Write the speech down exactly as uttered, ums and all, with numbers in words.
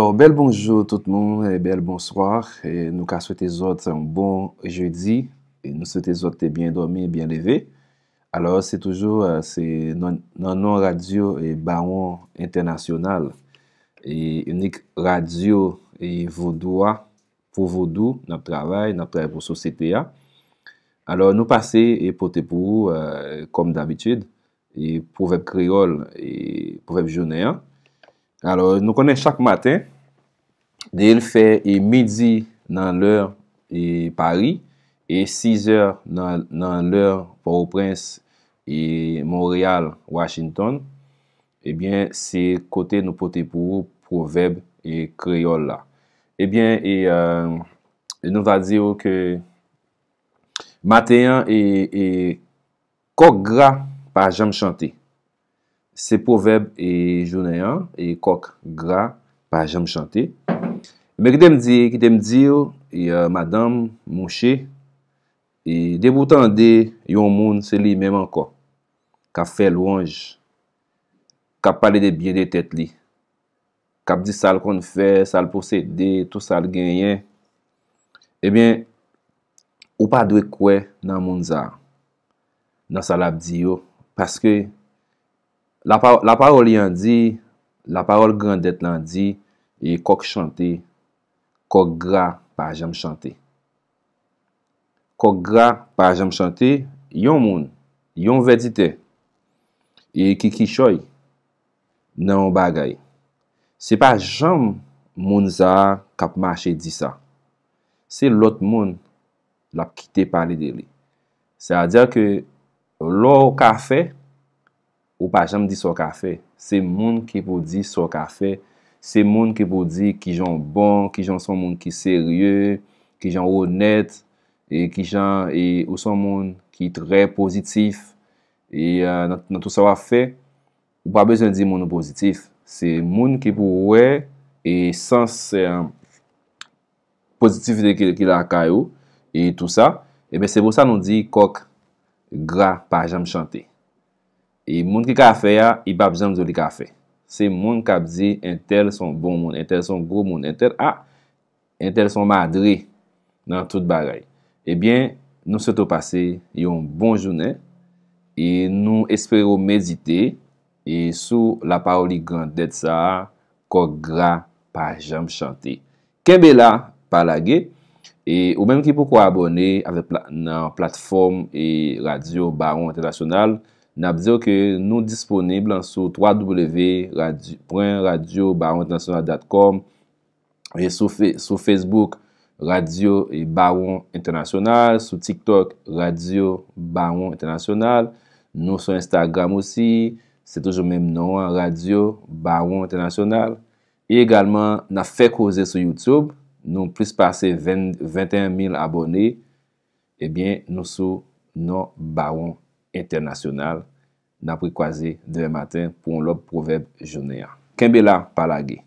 Bon, bèl bonjou tout moun, e bèl bonswa. E nou ka swete zòt yon bon jedi. E nou swete zòt te byen dòmi, byen leve. Alò, se toujou, eh, se nan, nan non radyo e Bawon Entènasyonal, e inik radyo e vodou a, pou vodou, n ap travay, n ap travay pou sosyete a. Alò, nou pase e pote pou ou, eh, kòm dabitid, e pwovèb kreyòl, e pwovèb jounen an. Alò, nou konnen chak maten, depi l fè e midi nan lè e Pari, e sizè nan, nan lè Pòtoprens, e Monreyal, Washington, ebyen, se kote nou pote pou ou pwovèb e kreyòl la. Ebyen, e, eh, nou va di w ke maten an, e, e kòk gra pa janm chante. Se pwovèb e jounen an, e kòk gra pa janm chante. Men kite m di, kite m di w, e, eh, madanm, mouche, e depi w tande yon moun, se li menm ankò, k ap fè lwanj, k ap pale de byen de tèt li, k ap di sa l konn fè, sa l posede, tout sa l genyen, ebyen, ou pa dwe kwè nan moun sa a, nan sa l ap di yo, paske lapa-, lapawòl li an di, lapawòl grandèt lan di, e kòk chante, kòk gra pa janm chante. Kòk gra pa janm chante, yon moun, yon vèditè, e ki kichòy nan yon bagay. Se pa janm moun sa a k ap mache di sa. Se lòt moun l ap kite pale de li. Sètadi ke lè w ka fè, ou pa janm di sa w ka fè. Se moun ki pou di sa w ka fè. Se moun ki pou di kijan w bon, kijan w se yon moun ki serye, kijan w onèt, e kijan, e ou se yon moun ki trè pozitif, e, eh, nan, nan tout sa w ap fè, ou pa bezwen di moun ou pozitif. Se moun ki pou wè, e sans, eh, pozitivite ki, ki lakay ou, e tou sa. Ebyen, se pou sa nou di kòk gra pa janm chante. E moun ki ka fè a, li p ap janm di w li ka fè. Se moun k ap di entèl se yon bon moun, entèl se yon gwo moun, entèl, a, entèl se yon madre nan tout bagay. Ebyen, nou swete w pase yon bon jounen, e nou espere w medite, e sou lapawòl li grandèt sa a, kòk gra pa janm chante. Kenbe la, pa lage. E ou menm ki poko abòne avèk pla-, nan platfòm e radyo Bawon Entènasyonal, n ap di w ke nou disponib sou twa w w w pwen radyo bawon entènasyonal dot kòm, e sou Fe-, sou Facebook, Radyo e Bawon Entènasyonal, sou TikTok, Radyo Bawon Entènasyonal, nou sou Instagram osi, se toujou menm non an, Radyo Bawon Entènasyonal. E egalman, n ap fè koze sou YouTube, nou plis pase ven, venteyen mil abòne, ebyen, nou sou non Bawon Entènasyonal. N ap rekwaze demen maten pou yon lòt pwovèb jounen an. Kenbe la, pa lage.